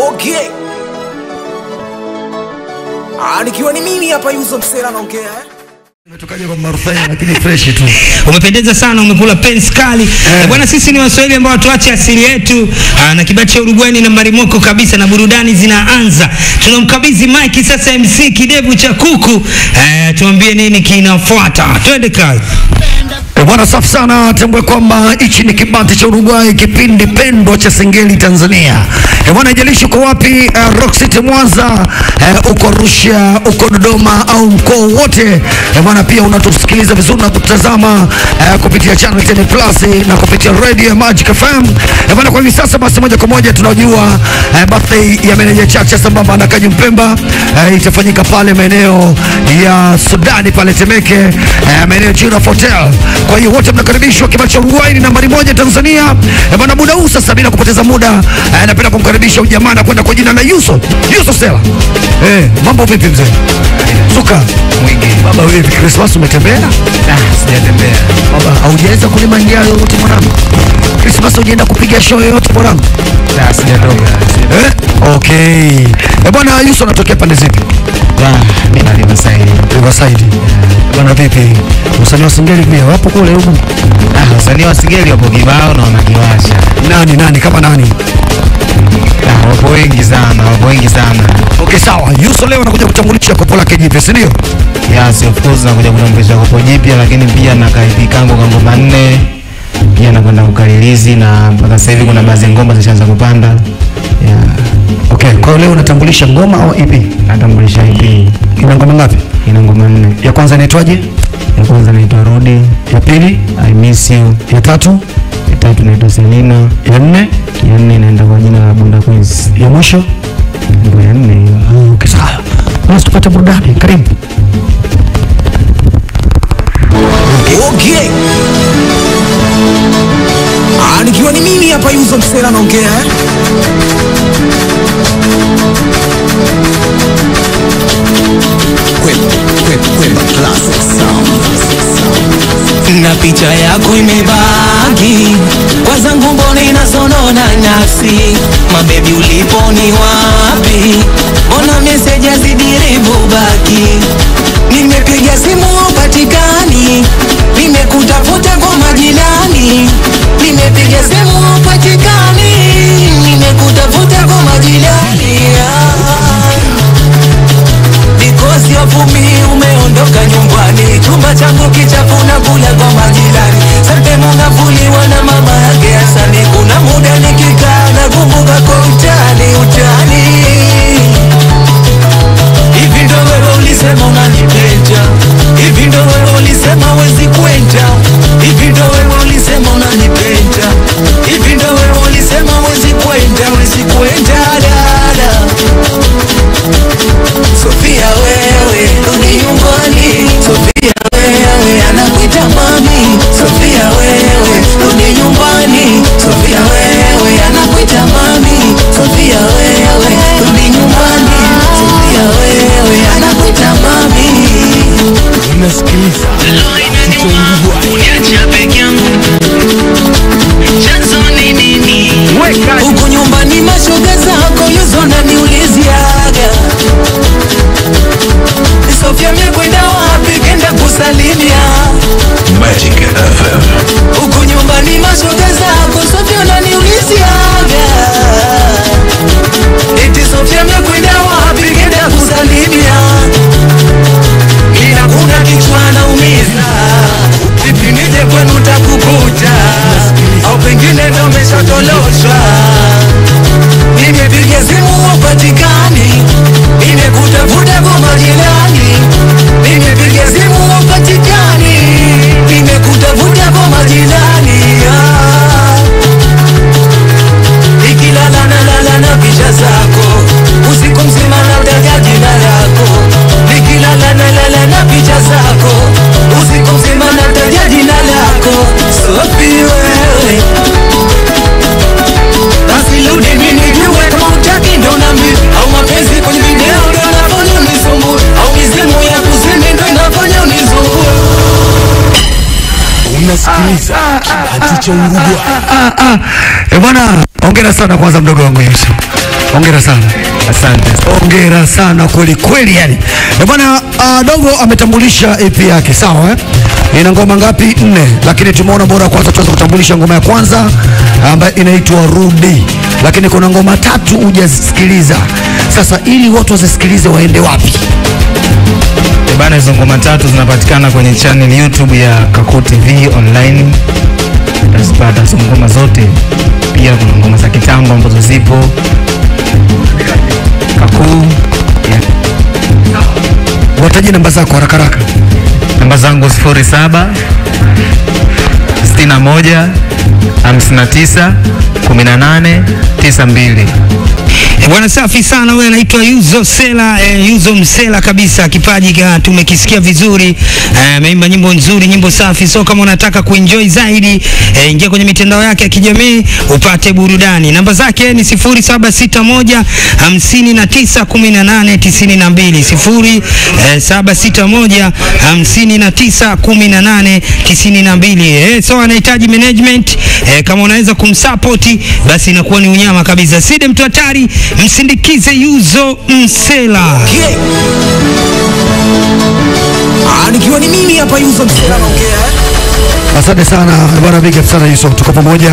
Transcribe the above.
Okay. Nikiwa ni mimi hapa Yuzo Msela naongea eh. Umetokaje kwa Marufai lakini fresh tu. Umependeza sana, umekula pens kali. Bwana, sisi ni Waswahili ambao tuache asili yetu na kibati cha Uruguay ni nambari moko kabisa na burudani zinaanza. Tunamkabidhi mic sasa MC Kidevu cha Kuku. Tuambie nini kinafuata. Twende kazi. Bwana, safi sana. Tambue kwamba hichi ni kibati cha Uruguay, kipindi pendwa cha Singeli Tanzania. Bwana, haijalishi uko wapi, Rock City Mwanza, uko Arusha, uko Dodoma au mkoa wote, bwana, pia unatusikiliza vizuri na kutazama kupitia Channel 10 Plus na kupitia Radio Magic FM. Bwana, kwa hivi sasa basi moja kwa moja tunajua birthday ya meneja Chacha sambamba na Kaji Mpemba itafanyika pale maeneo ya Sudani pale Temeke, maeneo Jira Hotel. Kwa hiyo wote mnakaribishwa. Kibati cha Uruguay ni nambari 1 Tanzania. Bwana, muda huu sasa bila kupoteza muda napenda kumkaribisha ujamaa na kwenda kwa jina la Yuso. Yuso Sela. Mambo vipi mzee? Zuka mwingi. Baba vipi, Christmas umetembea? Sijatembea. Baba, haujaweza kulima njia yoyote mwanangu? Christmas hujaenda kupiga show yoyote mwanangu? Sijatoka. Okay. Bwana Yuso anatokea pande zipi? Mimi na Riverside. Riverside. Bwana vipi? Wasanii wa Singeli pia wapo kule huko? Wasanii wa Singeli wapo kibao na wanakiwasha. Nani nani kama nani? Wapo wengi sana, wapo wengi sana. Okay, sawa. Yuso leo anakuja kutambulisha kopo lake jipya, si ndio? Yes, of course nakuja kutambulisha kopo jipya, lakini pia na kaidi kangu kwa ngoma 4. Pia nakwenda kukalilizi na mpaka sasa hivi kuna baadhi ya ngoma zishaanza kupanda. Yeah. Okay, kwa hiyo leo unatambulisha ngoma au EP? Natambulisha EP. Ina ngoma ngapi? Ina ngoma 4. Ya kwanza inaitwaje? Ya kwanza inaitwa Rudi. Ya pili I Miss You. Ya tatu? Ya tatu inaitwa Selina. Ya nne? Ya nne inaenda kwa jina la Bunda Queens. Ya mwisho? Ndio ya nne hiyo. Okay, sawa. Basi tupate burudani. Karibu. Okay. Nikiwa ni mimi hapa Yuzo Msela naongea eh. Kwemba Classic Sound. Na picha yako imebaki kwa zangu mbona inasonona nafsi. Mabebi ulipo ni wapi? Mbona message hazidiribu baki? Nimepiga simu hupatikani, nimekutafuta kwa majirani. Nimepiga simu hupatikani, nimekutafuta kwa majirani. Because of me umeondoka nyumbani, chumba changu kichafu na kula kwa majirani. Sometimes unavuliwa na mama yake Hasani. Kuna muda nikikaa nakumbuka kwa utani utani. Hivi ndo wewe ulisema unanipenda, hivi ndo wewe ulisema wezi kwenda, hivi ndo wewe ulisema unanipenda, hivi ndo wewe ulisema wezi kwenda, wezi kwenda dada. Sofia wewe rudi nyumbani, Sofia wewe anakuita mami, Sofia wewe rudi nyumbani, Sofia wewe anakuita mami, Sofia wewe rudi nyumbani, Sofia wewe anakuita mami. Unasikiliza Uniacha peke yangu, chanzo ni nini? Huko nyumbani mashoga zako Yuzo naniuliziaga, Sofia amekwenda wapi? Kenda kusalimia Magic FM. Huko nyumbani mashoga zako Sofia naniuliziaga, eti Sofia amekwenda wapi? Kenda kusalimia. Ila kuna kichwa naumiza, vipi nije kwenu takukuta, au pengine ndo umeshatoloshwa. Nimepiga simu hupatikani, nimekutafuta kwa majirani. Nimepiga simu hupatikani, nimekutafuta kwa majirani. Nikilala nalala na picha zako, usiku mzima nataja jina lako. Nikilala nalala na picha zako, usiku mzima nataja jina lako. Sophie wewe, basi rudi mimi nijue kama hutaki ndo nami, au mapenzi kwenye video ndo nafanya unisumbue, au mizimu ya kuzini ndo inafanya unisumbue. Unasikiliza Kibati cha Uruguay. Bwana, hongera sana kwanza mdogo wangu Yuso. Hongera sana. Asante. Hongera sana kweli kweli yani. Bwana Dogo ametambulisha EP yake, sawa eh? Ina ngoma ngapi? 4. Lakini tumeona bora kwanza tuanze kutambulisha ngoma ya kwanza ambayo inaitwa Rudi. Lakini kuna ngoma 3 hujazisikiliza. Sasa ili watu wazisikilize waende wapi? Bana, hizo ngoma 3 zinapatikana kwenye channel YouTube ya Kakuu TV online. Utazipata hizo ngoma zote. Pia kuna ngoma za kitambo ambazo zipo Kakuu. Yeah. Wataje namba zako haraka haraka. Namba zangu 07 61 59 18 92. Bwana safi sana, huyu anaitwa Yuzo Sela, Yuzo Msela kabisa. Kipaji tumekisikia vizuri, ameimba nyimbo nzuri, nyimbo safi. So kama unataka kuenjoy zaidi, ingia kwenye mitandao yake ya kijamii upate burudani. Namba zake ni 0761 59 18 92, 0761 59 18 92. So anahitaji management, kama unaweza kumsupport basi inakuwa ni unyama kabisa. Side mtu hatari, msindikize Yuzo Msela. Okay. Nikiwa ni mimi hapa Yuzo Msela naongea. Asante sana bwana, big up sana Yuzo, tuko pamoja.